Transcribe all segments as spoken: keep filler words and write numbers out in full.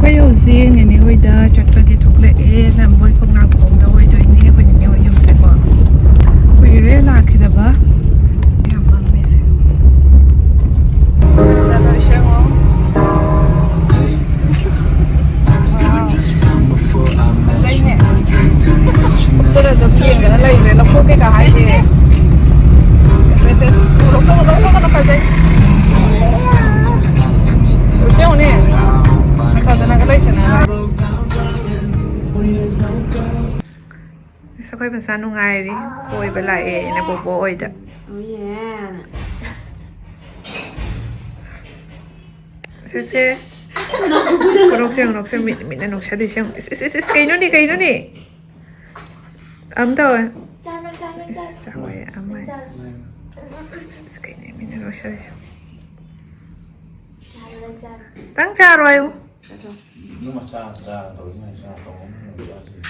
ꯑꯩ ꯍꯧꯖꯤꯛ ꯅꯦꯅꯦ ꯍꯣꯏꯗ ꯆꯠꯄꯒꯤ ꯊꯣꯛꯂꯛꯑꯦ꯫ ꯂꯝꯕꯣꯏ ꯈꯣꯡꯅꯥꯡ ꯈꯣꯡꯗ ꯑꯣꯏꯗꯣꯏꯅꯦ ꯑꯩꯈꯣꯏ ꯅꯦꯅꯦ ꯍꯣꯏ ꯌꯨꯝꯁꯦꯀꯣ꯫ ꯀꯨꯏꯔꯦ ꯂꯥꯛꯈꯤꯗꯕ꯫ ꯌꯥꯝ ꯃꯝꯃꯤꯁꯦ꯫ ꯐꯖꯩꯅꯦ꯫ ꯈꯔꯁꯨ ꯌꯦꯡꯗꯅ ꯂꯩꯈ꯭ꯔꯦ꯫ ꯂꯧꯊꯣꯛꯀꯦ ꯀꯥ ꯍꯥꯏꯗꯦ꯫ ꯑꯦꯁ, ꯑꯦꯁ, ꯑꯦꯁ꯫ ꯂꯧꯊꯣꯛꯀꯅꯨ, ꯂꯧꯊꯣꯛꯀꯅꯨ, ꯐꯖꯩ꯫ ꯌꯦꯡꯉꯨꯅꯦ꯫ ꯃꯆꯥꯗꯅꯒ ꯂꯩꯁꯟꯅꯔꯣꯏ꯫ ꯑꯁ, ꯑꯩꯈꯣꯏ ꯃꯆꯥ ꯅꯨꯡꯉꯥꯏꯔꯤ꯫ ꯀꯣꯏꯕ ꯂꯥꯛꯑꯦꯅ ꯕꯣꯕꯣ ꯍꯣꯏꯗ꯫ ꯁꯦ, ꯁꯦ꯫ ꯅꯣꯛꯁꯦ ꯌꯦꯡꯉꯨ, ꯅꯣꯛꯁꯦ꯫ ꯃꯤꯠ, ꯃꯤꯠꯅ ꯅꯣꯛꯁꯜꯂꯤꯁꯦ ꯌꯦꯡꯉꯨ꯫ ꯏꯁ, ꯏꯁ, ꯏꯁ, ꯏꯁ, ꯀꯩꯅꯣꯅꯦ, ꯀꯩꯅꯣꯅꯦ? ꯑꯝ ꯇꯧꯋꯦ꯫ ꯆꯥꯔꯣ, ꯆꯥꯔꯣ, ꯏꯁ, ꯆꯥꯔꯣ꯫ ꯆꯥꯎꯋꯦ, ꯑꯃ꯫ ꯆꯥꯔꯣ꯫ ꯏꯁ, ꯏꯁ, ꯏꯁ, ꯀꯩꯅꯣ ꯃꯤꯠꯅ ꯅꯣꯛꯁꯜꯂꯤꯁꯦ? ꯆꯥꯔꯣ, ꯆꯥꯔꯣ꯫ ꯈꯤꯇꯪ ꯆꯥꯔꯣ ꯍꯥꯏꯌꯨ꯫ ꯅꯪ ꯃꯆꯥ ꯆꯥ ꯇꯧꯔꯤ, ꯅꯪ ꯆꯥ ꯇꯧꯔꯤ, ꯅꯪ ꯆꯥ ꯇꯧꯔꯤ꯫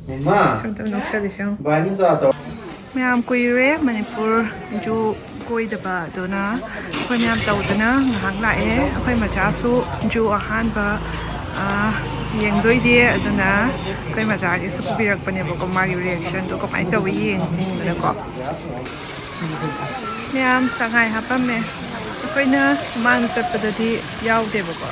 ꯃꯃꯥ, ꯁꯣꯝꯗ ꯅꯣꯛꯁꯜꯂꯤꯁꯦ ꯌꯦꯡꯉꯨ꯫ ꯕꯥꯏꯅ ꯆꯥ ꯇꯧ꯫ ꯃꯌꯥꯝ ꯀꯨꯏꯔꯦ ꯃꯅꯤꯄꯨꯔ ꯖꯨ ꯀꯣꯏꯗꯕ, ꯑꯗꯨꯅ ꯑꯩꯈꯣꯏ ꯃꯌꯥꯝ ꯇꯧꯗꯅ ꯉꯥꯏꯍꯥꯛ ꯂꯥꯛꯑꯦ꯫ ꯑꯩꯈꯣꯏ ꯃꯆꯥꯁꯨ ꯖꯨ ꯑꯍꯥꯟꯕ, ꯑꯥ, ꯌꯦꯡꯗꯣꯏꯅꯦ, ꯑꯗꯨꯅ ꯑꯩꯈꯣꯏ ꯃꯆꯥꯒꯤꯁꯨ ꯄꯨꯕꯤꯔꯛꯄꯅꯦꯕꯀꯣ꯫ ꯃꯥꯒꯤ ꯔꯤꯌꯦꯛꯁꯟꯗꯣ ꯀꯃꯥꯏꯅ ꯇꯧꯋꯤ ꯌꯦꯡꯗꯅꯀꯣ꯫ ꯃꯌꯥꯝ ꯁꯉꯥꯏ ꯍꯥꯞꯄꯝꯃꯦ꯫ ꯑꯩꯈꯣꯏꯅ ꯃꯃꯥꯡꯗ ꯆꯠꯄꯗꯗꯤ ꯌꯥꯎꯗꯦꯕꯀꯣ꯫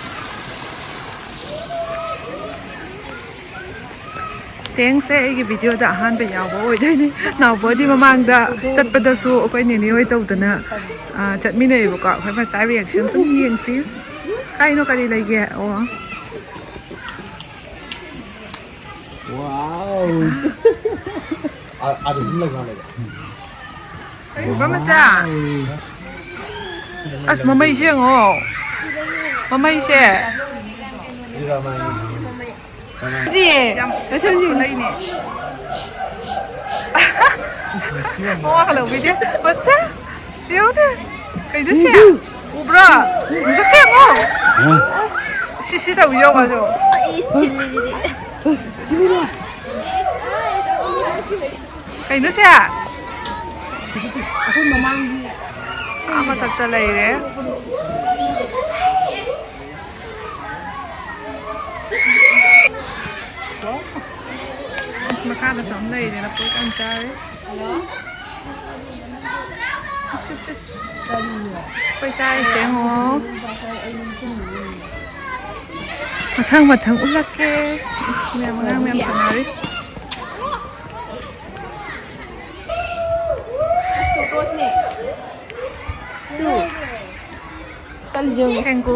ꯊꯦꯡꯁꯦ ꯑꯩꯒꯤ ꯚꯤꯗꯤꯑꯣꯗ ꯑꯍꯥꯟꯕ ꯌꯥꯎꯕ ꯑꯣꯏꯗꯣꯏꯅꯤ꯫ ꯅꯥꯎꯕꯗꯤ ꯃꯃꯥꯡꯗ ꯆꯠꯄꯗꯁꯨ ꯑꯩꯈꯣꯏ ꯅꯦꯅꯦ ꯍꯣꯏ ꯇꯧꯗꯅ, ꯑ, ꯆꯠꯃꯤꯟꯅꯩꯌꯦꯕꯀꯣ꯫ ꯑꯩꯈꯣꯏ ꯃꯆꯥ ꯔꯤꯌꯦꯛꯁꯟ ꯁꯨꯝ ꯌꯦꯡꯁꯤ꯫ ꯀꯥꯏꯅꯣ ꯀꯔꯤ ꯂꯩꯒꯦ? ꯑꯣ꯫ ꯋꯥꯎ꯫ ꯑꯥ, ꯑꯥꯗ ꯑꯗꯨꯝ ꯂꯩ ꯃꯥꯜꯂꯦ꯫ ꯀꯔꯤꯕ ꯃꯆꯥ? ꯑꯁ, ꯃꯃꯩꯁꯦ ꯌꯦꯡꯉꯣ꯫ ꯃꯃꯩꯁꯦ꯫ ꯁꯤꯔꯥ ꯃꯥꯒꯤ? ꯃꯃꯩ꯫ ꯗꯤ꯫ ꯌꯥꯝ ꯎꯁꯤꯠꯇꯕ ꯂꯩꯅꯦ꯫ ꯃꯋꯥ ꯈꯔ ꯂꯧꯕꯤꯗꯦ꯫ ꯃꯆꯥ꯫ ꯌꯦꯡꯉꯨꯅꯦ꯫ ꯀꯩꯅꯣ ꯁꯤ? ꯎꯕ꯭ꯔꯥ? ꯃꯁꯛꯁꯦ ꯌꯦꯡꯉꯣ꯫ ꯁꯤ, ꯁꯤ ꯇꯧꯕꯤꯌꯣ ꯃꯥꯁꯨ꯫ ꯑꯩ ꯊꯤꯜꯂꯤꯁꯤꯗꯤ꯫ ꯀꯩꯅꯣ ꯁꯦ? ꯑꯩꯈꯣꯏ ꯃꯃꯥꯡꯒꯤ ꯑꯥ ꯃꯊꯛꯇ ꯂꯩꯔꯦ꯫ ꯑꯁ, ꯃꯈꯥꯗꯁꯨ ꯑꯃ ꯂꯩꯔꯦ, ꯂꯐꯣꯏ ꯀꯟꯅ ꯆꯥꯔꯤ꯫ ꯑꯁ, ꯑꯁ, ꯑꯁ꯫ ꯑꯩꯈꯣꯏ ꯆꯥꯔꯤꯁꯦ ꯌꯦꯡꯉꯣ꯫ ꯃꯊꯪ ꯃꯊꯪ ꯎꯠꯂꯛꯀꯦ꯫ ꯃꯌꯥꯝ, ꯑꯉꯥꯡ ꯃꯌꯥꯝ ꯁꯥꯟꯅꯔꯤ꯫ ꯆꯠꯂꯤꯁꯦ ꯌꯦꯡꯉꯨ꯫ ꯊꯦꯡꯒꯨ꯫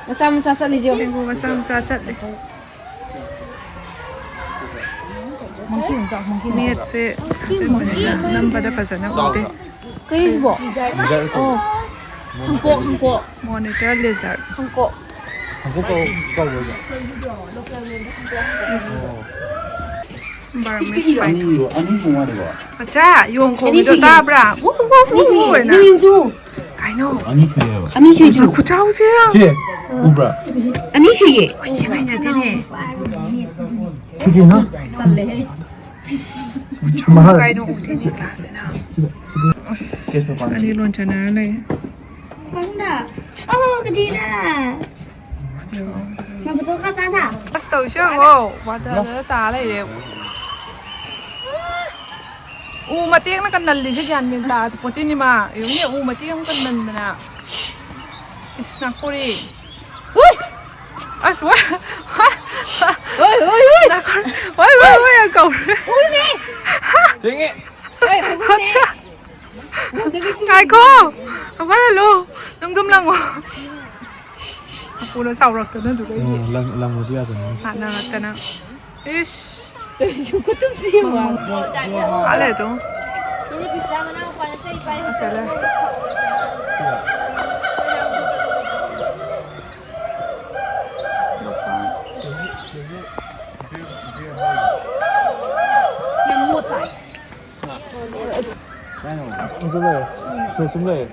ꯃꯆꯥ ꯃꯆꯥ ꯆꯠꯂꯤꯁꯦ ꯌꯦꯡꯉꯨ꯫ ꯊꯦꯡꯒꯨ ꯃꯆꯥ ꯃꯆꯥ ꯆꯠꯂꯤ꯫ ꯃꯦꯠꯁꯦ ꯅꯝꯕꯗ ꯐꯖꯅ ꯎꯗꯦ꯫ ꯀꯩꯁꯤꯕꯣ? ꯂꯤꯖꯔ ꯑꯆꯧꯕ꯫ ꯑꯣ꯫ ꯍꯪꯀꯣꯛ, ꯍꯪꯀꯣꯛ꯫ Monitor lizard꯫ ꯍꯪꯀꯣꯛ꯫ ꯍꯪꯀꯣꯛ ꯀꯧ-, ꯀꯧꯕ꯭ꯔꯣ ꯍꯧꯖꯤꯛ? ꯑꯣ꯫ Burmese ꯑꯅꯤ, ꯑꯅꯤ ꯃꯉꯥꯗꯀꯣ? ꯃꯆꯥ, ꯌꯣꯡ ꯈꯣꯡꯉꯤꯗꯣ ꯇꯥꯕ꯭ꯔꯥ? ꯋꯨ, ꯋꯨ, ꯋꯨ, ꯋꯨ ꯍꯥꯏꯅ꯫ ꯀꯩꯅꯣ? ꯑꯅꯤ ꯁꯨꯏ ꯍꯥꯏꯕ꯫ ꯑꯅꯤ ꯁꯨꯏ ꯆꯨ꯫ ꯈꯨꯆꯥꯎꯁꯦ꯫ ꯆꯦ, ꯎꯕ꯭ꯔꯥ? ꯑꯅꯤ ꯁꯨꯏꯌꯦ꯫ ꯑꯩ ꯌꯦꯡ ꯍꯩꯅꯗꯦꯅꯦ꯫ ꯁꯤꯒꯤ, ꯍꯥ? ꯃꯍꯥ-, ꯀꯥꯏꯗ ꯎꯗꯦꯅꯦ ꯁꯤ-, ꯀ꯭ꯂꯥꯁꯁꯤꯅ꯫ ꯁꯤꯗ, ꯁꯤꯗ꯫ ꯑꯁ, ꯀꯦꯁ ꯃꯄꯥꯟꯗ꯫ ꯑꯅꯤ ꯂꯣꯟꯖꯟꯅꯔ ꯂꯩ꯫ ꯈꯪꯗ꯫ ꯑꯣ, ꯀꯗꯤꯅ꯫ ꯃꯕꯨꯛꯇꯣ ꯈꯔ ꯇꯥꯊ꯫ ꯑꯁ, ꯇꯧꯏꯁꯦ ꯌꯦꯡꯉꯣ꯫ ꯋꯥꯇꯔꯗ ꯇꯥ ꯂꯩꯔꯦ꯫ ꯎ ꯃꯇꯦꯛꯅ ꯀꯟꯅꯜꯂꯤꯁꯦ ꯒ꯭ꯌꯥꯟ ꯃꯦꯟ ꯇꯥꯗ ꯄꯣꯠꯇꯤꯅꯤ ꯃꯥ꯫ ꯌꯦꯡꯉꯨꯅꯦ, ꯎ ꯃꯇꯦꯛ ꯑꯃ ꯀꯟꯅꯟꯗꯅ꯫ ꯏꯁ, ꯅꯥꯀꯣꯔꯤ꯫ ꯍꯨꯏ! ꯑꯁ, ꯋꯥ-, ꯍꯣꯏ, ꯍꯣꯏ, ꯍꯣꯏ! ꯅꯥꯀꯣꯔꯤ꯫ ꯍꯣꯏ, ꯍꯣꯏ, ꯍꯣꯏ, ꯌꯥꯝ ꯀꯧꯔꯦ꯫ ꯎꯔꯤꯅꯦ! ꯊꯦꯡꯉꯦ! ꯍꯣꯏ, ꯎꯔꯤꯅꯦ! ꯑꯠꯆꯥ꯫ ꯉꯥꯏꯈꯣ! ꯍꯧꯒꯠꯍꯜꯂꯨ! ꯅꯪ ꯑꯗꯨꯝ ꯂꯪꯉꯣ꯫ ꯃꯄꯨꯅ ꯁꯥꯎꯔꯛꯇꯅ ꯑꯗꯨꯗꯩꯗꯤ꯫ ꯎꯝ, ꯂꯪ-, ꯂꯪꯉꯨꯗꯤ ꯌꯥꯗꯕꯅꯤ꯫ ꯍꯥꯠꯅꯔꯛꯇꯅ꯫ ꯏꯁ! ꯇꯧꯔꯤꯁꯦ ꯈꯨꯇꯨꯝꯁꯦ ꯌꯦꯡꯉꯣ꯫ ꯍꯥꯠꯂꯦ ꯑꯗꯨꯝ꯫ ꯁꯤꯅ ꯄꯤꯁꯥ ꯃꯅꯥꯎ ꯅꯨꯄꯥꯅ ꯆꯩ ꯄꯥꯏ꯫ ꯑꯁ, ꯆꯠꯂꯦ꯫ ꯌꯥꯝ ꯃꯣꯠ ꯇꯥꯏ꯫ ꯑꯁꯣꯝꯗꯁꯨ ꯂꯩꯔꯦ꯫ ꯁꯤꯗ ꯁꯨꯝ ꯂꯩꯔꯦ꯫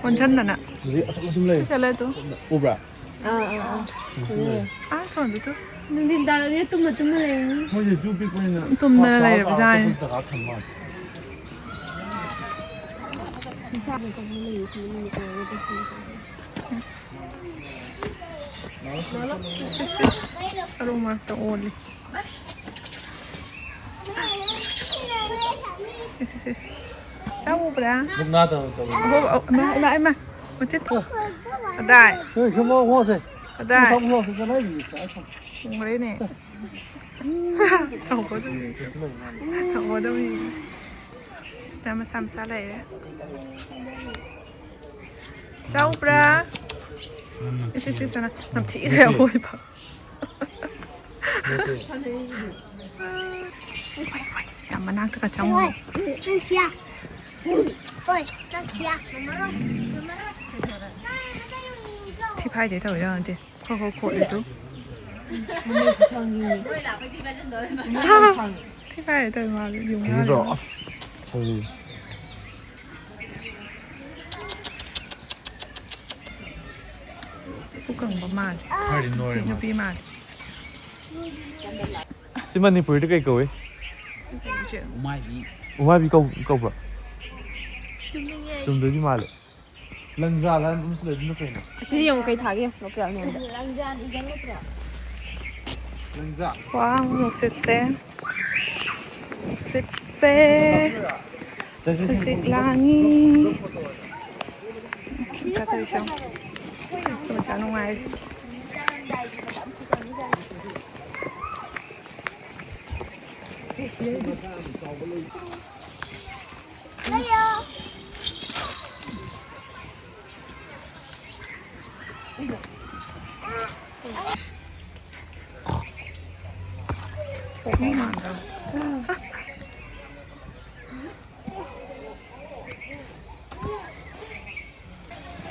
ꯑꯣꯟꯁꯤꯟꯗꯅ꯫ ꯍꯧꯖꯤꯛ ꯑꯁꯣꯝꯗ ꯁꯨꯝ ꯂꯩꯔꯦ꯫ ꯆꯠꯂꯦ ꯑꯗꯨꯝ꯫ ꯎꯕ꯭ꯔꯥ? ꯑꯥ, ꯑꯥ, ꯑꯥ꯫ ꯎꯝ, ꯁꯨꯝ ꯂꯩꯔꯦ꯫ ꯑꯥ, ꯁꯣꯝꯗ ꯇꯨ꯫ ꯅꯨꯡꯊꯤꯟ ꯇꯥꯔꯗꯤ ꯇꯨꯝꯃ ꯇꯨꯝꯃ ꯂꯩꯔꯅꯤ꯫ ꯃꯣꯏꯁꯦ ꯖꯨ ꯄꯤꯛꯄꯅꯤꯅ ꯇꯨꯝꯗꯅ ꯆꯥꯎ ꯆꯥꯎ ꯂꯩꯔꯕ ꯆꯥꯎ ꯖꯥꯠꯅꯤ꯫ ꯇꯧꯕ ꯖꯒꯥ ꯊꯝ ꯃꯥꯜꯂꯦ꯫ ꯑꯔꯨ ꯃꯔꯛꯇ ꯑꯣꯜꯂꯤ꯫ ꯏꯁ, ꯏꯁ, ꯏꯁ꯫ ꯆꯥꯎꯕ꯭ꯔꯥ? ꯃꯨꯛꯅꯥ ꯇꯧ, ꯇꯧ꯫ ꯑꯍꯣ, ꯑꯍꯣ, ꯏꯃꯥ, ꯏꯃꯥ, ꯏꯃꯥ꯫ ꯃꯆꯤꯠ ꯊꯣꯛ꯫ ꯀꯗꯥꯏ? ꯁꯤ, ꯁꯤ ꯃꯑꯣꯡ ꯃꯑꯣꯡꯁꯦ꯫ ꯀꯗꯥꯏ? ꯁꯤ ꯃꯑꯣꯡꯁꯦ ꯀꯗꯥꯏ? ꯎꯔꯦꯅꯦ꯫ ꯇꯧꯒꯗꯧꯅꯤ꯫ ꯇꯧꯒꯗꯧꯅꯤ꯫ ꯃꯆꯥ ꯃꯆꯥ ꯃꯆꯥ ꯂꯩꯔꯦ꯫ ꯆꯥꯎꯕ꯭ꯔꯥ? ꯏꯁ, ꯏꯁ, ꯏꯁ, ꯅꯝꯊꯤꯈ꯭ꯔꯦ ꯑꯋꯣꯏꯕ꯫ ꯌꯥꯝ ꯃꯅꯥꯛꯇꯒ ꯆꯪꯉꯨ꯫ ꯊꯤ ꯐꯥꯏꯗꯦ ꯇꯧꯋꯤꯔꯣ ꯈꯪꯗꯦ꯫ ꯈꯣ ꯈꯣ ꯈꯣꯠꯂꯤꯗꯨ꯫ ꯊꯤ ꯐꯥꯏꯗꯦ ꯇꯧꯋꯤ ꯃꯥꯗꯤ ꯌꯨꯡ ꯐꯖꯗ꯭ꯔꯣ? ꯌꯥꯜꯂꯦ꯫ ꯑꯁ, ꯐꯖꯩ꯫ ꯄꯨꯀꯪꯕ ꯃꯥꯜꯂꯦ꯫ ꯈꯔꯗꯤ ꯅꯣꯏꯔꯦ ꯃꯥ꯫ ꯅꯨꯄꯤ ꯃꯥꯜꯂꯦ꯫ ꯁꯤ ꯃꯅꯤꯄꯨꯔꯤꯗ ꯀꯩ ꯀꯧꯏ? ꯁꯤ ꯀꯩꯅꯣꯁꯦ꯫ ꯎꯃꯥꯏꯕꯤ꯫ ꯎꯃꯥꯏꯕꯤ ꯀꯧ-, ꯀꯧꯕ꯭ꯔꯣ? ꯆꯨꯝꯅꯤꯡꯉꯦ꯫ ꯆꯨꯝꯗꯣꯏꯗꯤ ꯃꯥꯜꯂꯦ꯫ ꯂꯪꯖꯥ ꯍꯥꯏꯅ ꯑꯃꯁꯨ ꯂꯩꯕꯅꯤꯅ ꯀꯩꯅꯣ? ꯑꯁꯤꯗꯤ ꯌꯦꯡꯉꯨ ꯀꯩ ꯊꯥꯒꯦ ꯌꯦꯡꯉꯨ ꯂꯣꯀꯦꯜ ꯅꯦꯝꯗ꯫ ꯂꯪꯖꯥ꯫ ꯋꯥ ꯅꯨꯡꯁꯤꯠꯁꯦ꯫ ꯅꯨꯡꯁꯤꯠꯁꯦ꯫ ꯅꯨꯡꯁꯤꯠ ꯂꯥꯡꯉꯤ꯫ ꯆꯠꯇꯣꯏꯁꯦ ꯌꯦꯡꯉꯨ꯫ ꯃꯆꯥ ꯅꯨꯡꯉꯥꯏꯔꯤ꯫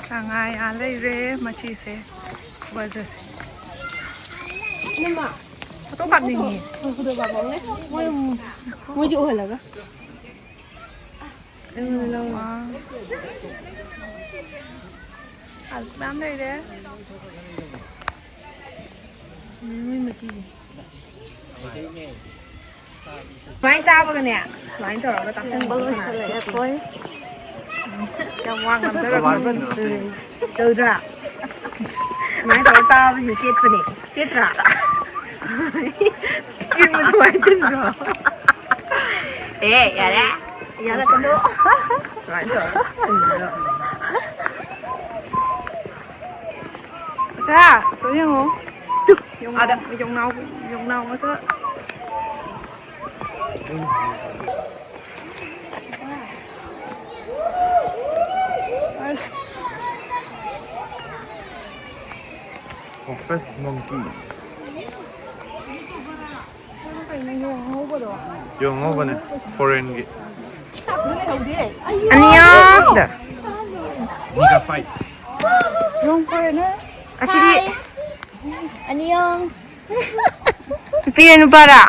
ꯁꯉꯥꯏ ꯑꯥ ꯂꯩꯔꯦ, ꯃꯆꯤꯁꯦ꯫ ꯐꯖꯁꯦ꯫ ꯏꯅꯝꯃ, ꯐꯣꯇꯣ ꯀꯥꯞꯅꯤꯡꯉꯤ꯫ ꯐꯣꯇꯣ ꯀꯥꯞꯄꯛꯎꯅꯦ꯫ ꯃꯣꯏ, ꯃꯣꯏꯁꯨ ꯎꯍꯜꯂꯒ꯫ ꯑꯩꯉꯣꯟꯗ ꯂꯧꯔꯣ꯫ ꯋꯥꯎ꯫ ꯑꯁ, ꯃꯌꯥꯝ ꯂꯩꯔꯦ꯫ ꯃꯣꯏ ꯃꯆꯤꯁꯦ꯫ ꯁꯨꯃꯥꯏꯅ ꯇꯥꯕꯒꯅꯦ, ꯁꯨꯃꯥꯏꯅ ꯇꯧꯔꯒ ꯇꯥꯁꯟꯕ ꯂꯣꯏꯁꯤꯜꯂꯛꯑꯦ ꯑꯩꯈꯣꯏ꯫ ꯌꯥꯝ ꯋꯥ ꯉꯝꯗꯧꯔꯕ ꯃꯕꯥꯅꯤꯅ ꯃꯤꯗꯨꯅꯤ꯫ ꯇꯧꯗ꯭ꯔꯥ? ꯁꯨꯃꯥꯏꯅ ꯇꯧꯔ ꯇꯥꯕꯁꯤꯗ ꯆꯦꯠꯄꯅꯦ꯫ ꯆꯦꯠꯇ꯭ꯔꯥ? ꯏꯟꯕ ꯅꯨꯡꯉꯥꯏ ꯇꯤꯟꯕ꯭ꯔꯣ? ꯑꯦ, ꯌꯥꯔꯦ꯫ ꯌꯥꯔꯛꯀꯅꯨ꯫ ꯁꯨꯃꯥꯏꯅ ꯇꯧꯔ ꯏꯟꯕꯗꯣ꯫ ꯁꯥ, ꯑꯁꯣꯝ ꯌꯦꯡꯉꯣ꯫ ꯇꯨ, ꯌꯣꯡꯅꯥꯎ, ꯑꯥꯗ꯫ ꯌꯣꯡꯅꯥꯎ, ꯌꯣꯡꯅꯥꯎ ꯃꯆꯥ꯫ ꯑꯁ꯫ Office monkey꯫ ꯀꯩꯅꯣ, ꯌꯣꯡ ꯑꯉꯧꯕꯗꯣ? ꯌꯣꯡ ꯑꯉꯧꯕꯅꯦ, foreignꯒꯤ꯫ ꯑꯅꯤꯌꯥ! Mega fight꯫ ꯌꯣꯡ foreigner꯫ ꯑꯁꯤꯗꯤ ꯑꯅꯤꯌꯣꯡ꯫ ꯅꯨꯄꯤꯔ ꯅꯨꯄꯥꯔ?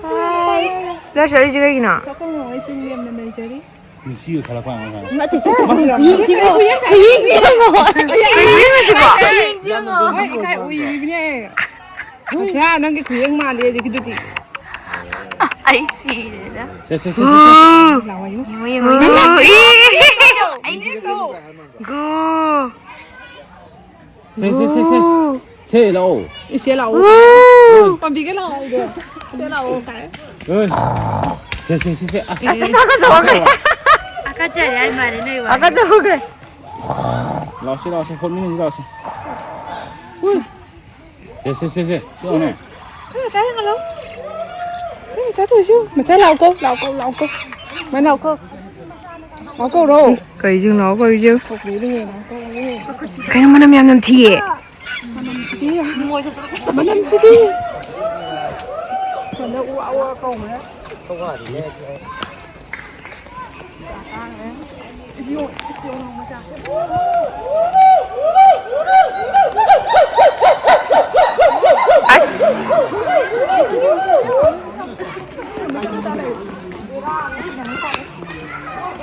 ꯍꯥꯏ꯫ ꯕ꯭ꯂꯔ ꯆꯠꯂꯤꯁꯦ ꯀꯩꯒꯤꯅꯣ? ꯁꯛꯈꯪ ꯅꯣꯡꯃꯩ ꯆꯤꯡ ꯂꯦꯝꯅ ꯂꯩꯖꯔꯤ꯫ ꯃꯤꯁꯤꯒ ꯈꯜꯂꯛꯄ ꯌꯥꯝ ꯋꯥꯏ꯫ ꯅꯠꯇꯦ, ꯆꯠꯇꯦ, ꯆꯠꯇꯦ, ꯈꯨꯌꯦꯡꯁꯦ ꯌꯦꯡꯉꯣ꯫ ꯈꯨꯌꯦꯡꯁꯦ ꯌꯦꯡꯉꯣ꯫ ꯀꯩ ꯈꯨꯌꯦꯡꯅꯣ ꯁꯤꯕꯣ? ꯈꯨꯌꯦꯡꯁꯦ ꯌꯦꯡꯉꯣ꯫ ꯍꯣꯏ, ꯏꯀꯥꯏ ꯎꯏꯔꯤꯕꯅꯦ꯫ ꯅꯪꯁꯥ, ꯅꯪꯒꯤ ꯈꯨꯌꯦꯡ ꯃꯥꯜꯂꯦ ꯑꯗꯒꯤꯗꯨꯗꯤ꯫ ꯑꯩ ꯁꯤꯔꯦꯗ꯫ ꯁꯦ, ꯁꯦ, ꯁꯦ, ꯁꯦ, ꯁꯦ꯫ ꯎ꯫ ꯂꯥꯛꯑꯣ, ꯌꯦꯡꯉꯣ꯫ ꯌꯦꯡꯉꯣ, ꯌꯦꯡꯉꯣ꯫ ꯏ꯫ ꯑꯩ ꯌꯦꯡꯉꯣ꯫ ꯒꯨ꯫ ꯁꯦ, ꯁꯦ, ꯁꯦ, ꯁꯦ꯫ ꯒꯨ꯫ ꯁꯦ, ꯂꯥꯛꯑꯣ꯫ ꯏꯆꯦ ꯂꯥꯛꯑꯣ꯫ ꯎ꯫ ꯄꯥꯝꯕꯤꯒꯦ ꯂꯥꯛꯑꯣ, ꯑꯩꯗꯣ꯫ ꯁꯦ ꯂꯥꯛꯑꯣ꯫ ꯑꯦ꯫ ꯁꯦ, ꯁꯦ, ꯁꯦ, ꯁꯦ꯫ ꯑꯁ꯫ ꯑꯁ, ꯑꯁ, ꯑꯁ, ꯑꯁ, ꯑꯁ꯫ ꯍꯥꯀꯠꯆꯔꯦ ꯍꯥꯏ ꯃꯥꯜꯂꯦ ꯅꯣꯏ ꯋꯥꯁꯦ꯫ ꯍꯥꯀꯠꯆꯍꯧꯈ꯭ꯔꯦ꯫ ꯂꯥꯛꯑꯣꯁꯦ, ꯂꯥꯛꯑꯣꯁꯦ, ꯍꯣꯠꯃꯤꯟꯅꯁꯤ, ꯂꯥꯛꯑꯣꯁꯦ꯫ ꯎ꯫ ꯁꯦ, ꯁꯦ, ꯁꯦ, ꯁꯦ, ꯆꯣꯡꯉꯦ꯫ ꯀꯩ ꯃꯆꯥ ꯌꯦꯡꯍꯜꯂꯣ? ꯀꯩ ꯃꯆꯥ ꯇꯧꯔꯤꯁꯤ? ꯃꯆꯥ ꯂꯥꯛꯑꯣ ꯀꯧ, ꯂꯥꯛꯑꯣ ꯀꯧ, ꯂꯥꯛꯑꯣ ꯀꯧ꯫ ꯃꯥ ꯂꯥꯛꯑꯣ ꯀꯧ꯫ ꯂꯥꯛꯑꯣ ꯀꯧꯔꯣ꯫ ꯀꯩꯁꯤꯡ ꯂꯥꯛꯑꯣ ꯀꯧꯔꯤꯁꯦ? ꯀꯧꯔꯤꯅꯦ, ꯂꯥꯛꯑꯣ ꯀꯧꯔꯤꯅꯦ꯫ ꯀꯩꯅꯣ ꯃꯅꯝ ꯌꯥꯝ ꯅꯝꯊꯤꯌꯦ꯫ ꯃꯅꯝꯁꯤꯗꯤ, ꯃꯅꯝꯁꯤꯗꯤ꯫ ꯁꯣꯝꯗ ꯎ ꯋꯥ, ꯎ ꯋꯥ ꯀꯧꯈ꯭ꯔꯦ꯫ ꯑꯁ꯫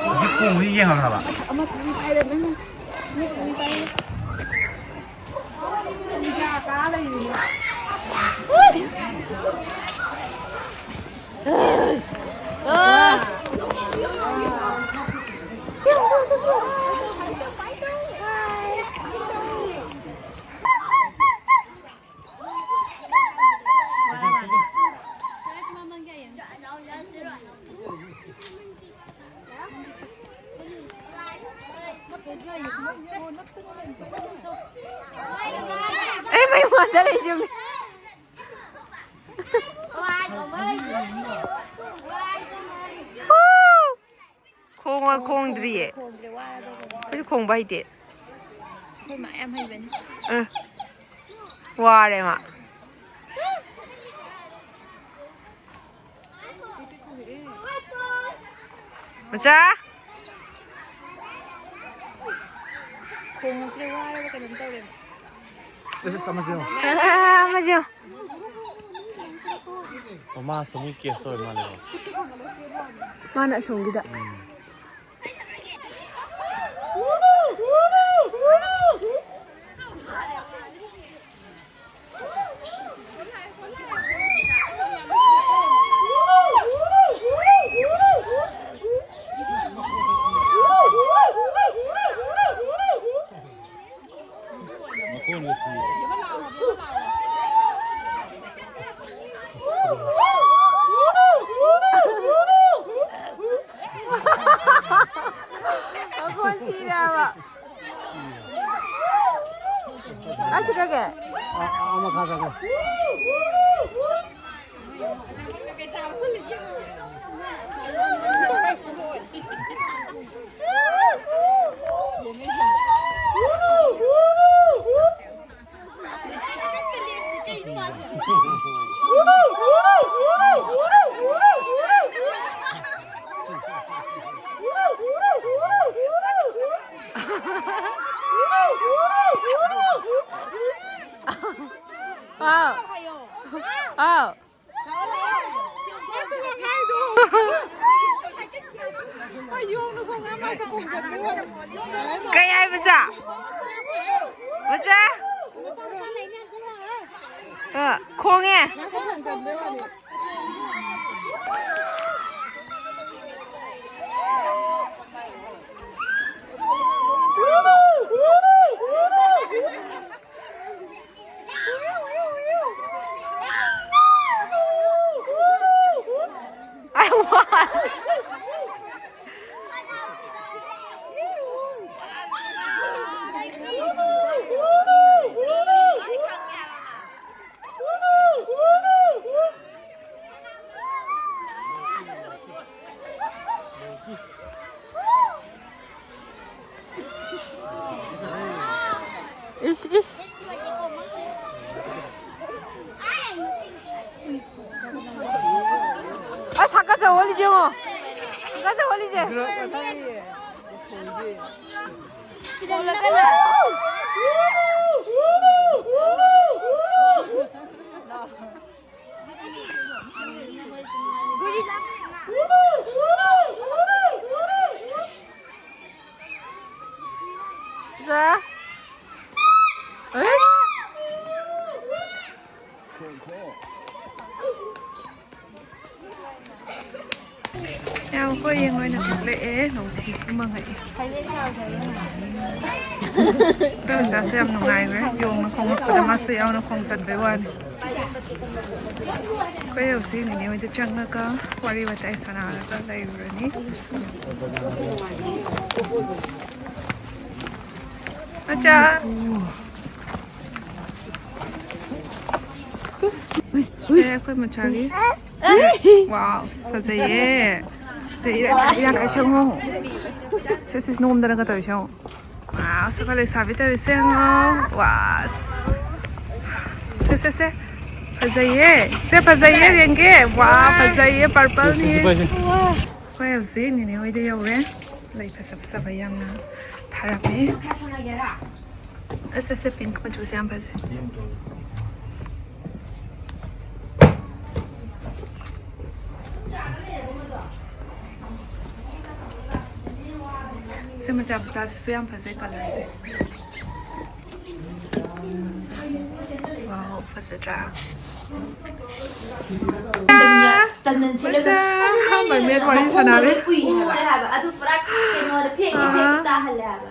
ꯍꯧꯖꯤꯛ ꯈꯣꯡꯁꯤ ꯌꯦꯡꯉꯛꯑꯕ꯫ ꯑꯩ ꯃꯩ ꯋꯥꯗꯔꯦ ꯌꯨꯝ꯫ ꯈꯣꯡꯉꯣꯏ, ꯈꯣꯡꯗ꯭ꯔꯤꯌꯦ꯫ ꯈꯣꯡꯗ꯭ꯔꯦ, ꯋꯥꯔꯕ ꯀꯩꯅꯣ? ꯑꯩꯁꯨ ꯈꯣꯡꯕ ꯍꯩꯇꯦ꯫ ꯑꯩꯈꯣꯏ ꯃꯥ ꯌꯥꯝ ꯍꯩꯕꯅꯤ꯫ ꯑ꯫ ꯋꯥꯔꯦ ꯃꯥ꯫ ꯃꯆꯥ꯫ ꯈꯣꯡꯉꯛꯇ꯭ꯔꯦ, ꯋꯥꯔꯕ ꯀꯩꯅꯣꯝ ꯇꯧꯔꯦ꯫ ꯑꯁ, ꯑꯃꯁꯦ ꯌꯦꯡꯉꯣ꯫ ꯑꯃꯁꯦ ꯌꯦꯡꯉꯣ꯫ ꯑꯣ, ꯃꯥ ꯑꯁꯣꯝꯒꯤ ꯀꯦꯁꯇ ꯑꯣꯏꯔ ꯃꯥꯜꯂꯦꯀꯣ꯫ ꯃꯥꯅ ꯑꯁꯣꯝꯒꯤꯗ꯫ ꯎꯝ꯫ ꯃꯈꯣꯟ ꯁꯤꯔꯦ ꯍꯥꯏꯕ꯫ ꯀꯥꯏ ꯆꯠꯈ꯭ꯔꯒꯦ? ꯑꯥ, ꯑꯥ, ꯃꯈꯥ ꯆꯠꯈ꯭ꯔꯦ꯫ ꯍꯥꯎ꯫ ꯍꯥꯎ꯫ ꯀꯩ ꯍꯥꯏꯕ, ꯃꯆꯥ? ꯃꯆꯥ? ꯑ, ꯈꯣꯡꯉꯦ꯫ ꯏꯁ, ꯏꯁ꯫ ꯑꯁ, ꯍꯥꯀꯠꯆ ꯍꯣꯜꯂꯤꯁꯦ ꯌꯦꯡꯉꯣ꯫ ꯍꯥꯀꯠꯆ ꯍꯣꯜꯂꯤꯁꯦ꯫ ꯖꯥ꯫ ꯑꯦ? ꯌꯥꯝ ꯀꯣꯏ ꯌꯦꯡ ꯑꯣꯏꯅ ꯊꯣꯛꯂꯛꯑꯦ꯫ ꯅꯣꯡꯊꯤꯁꯨ ꯃꯪꯉꯛꯑꯦ꯫ ꯑꯩꯈꯣꯏ ꯑꯣꯖꯥꯁꯨ ꯌꯥꯝ ꯅꯨꯡꯉꯥꯏꯈ꯭ꯔꯦ꯫ ꯌꯣꯡꯅ ꯈꯣꯡꯉꯛꯄꯗ ꯃꯥꯁꯨ ꯌꯥꯎꯅ ꯈꯣꯡ ꯆꯠꯄꯩ ꯋꯥꯅꯤ꯫ ꯑꯩꯈꯣꯏ ꯍꯧꯖꯤꯛ ꯅꯦꯅꯦ ꯍꯣꯏꯗ ꯆꯪꯉꯒ ꯋꯥꯔꯤ ꯋꯥꯇꯥꯏ ꯁꯥꯟꯅꯔꯒ ꯂꯩꯔꯨꯔꯅꯤ꯫ ꯑꯆꯥ꯫ ꯁꯦ ꯑꯩꯈꯣꯏ ꯃꯆꯥꯒꯤ꯫ ꯁꯦ, ꯋꯥꯎ, ꯐꯖꯩꯌꯦ꯫ ꯁꯦ, ꯏꯔꯥ-, ꯏꯔꯥ ꯀꯥꯏꯁꯦ ꯌꯦꯡꯉꯣ꯫ ꯁꯦ, ꯁꯦ, ꯅꯣꯝꯗꯅꯒ ꯇꯧꯔꯤꯁꯦ ꯌꯦꯡꯉꯣ꯫ ꯋꯥꯎ, ꯁꯦ ꯑꯩꯈꯣꯏ ꯂꯩꯁꯥꯕꯤ ꯇꯧꯔꯤꯁꯦ ꯌꯦꯡꯉꯣ꯫ ꯋꯥꯁ꯫ ꯁꯦ, ꯁꯦ, ꯁꯦ꯫ ꯐꯖꯩꯌꯦ꯫ ꯁꯦ, ꯐꯖꯩꯌꯦ, ꯌꯦꯡꯒꯦ꯫ ꯋꯥ, ꯐꯖꯩꯌꯦ, purple ꯅꯤ꯫ ꯑꯩꯈꯣꯏ ꯍꯧꯖꯤꯛ ꯅꯦꯅꯦ ꯍꯣꯏꯗ ꯌꯧꯔꯦ꯫ ꯂꯩ ꯐꯖ ꯐꯖꯕ ꯌꯥꯝꯅ ꯊꯥꯔꯝꯃꯦ꯫ ꯑꯁ, ꯑꯁ, pink ꯃꯆꯨꯁꯦ ꯌꯥꯝ ꯐꯖꯩ꯫ ꯁꯤ ꯃꯆꯥ ꯃꯆꯥꯁꯤꯁꯨ ꯌꯥꯝ ꯐꯖꯩ colourꯁꯦ꯫ ꯋꯥꯎ, ꯐꯖꯗ꯭ꯔꯥ? ꯇꯟꯗꯟ ꯁꯦꯠꯂꯒ ꯃꯆꯥ, mermaid ꯋꯥꯔꯤ ꯁꯥꯟꯅꯔꯦ꯫ ꯎꯏ ꯍꯥꯏꯕ꯫ ꯑꯗꯨ ꯄꯨꯔꯥ ꯀꯩꯅꯣꯗ ꯐꯦꯡꯉꯦ, ꯐꯦꯡꯉꯦ ꯑꯥ꯫ ꯇꯥꯍꯜꯂꯦ ꯍꯥꯏꯕ꯫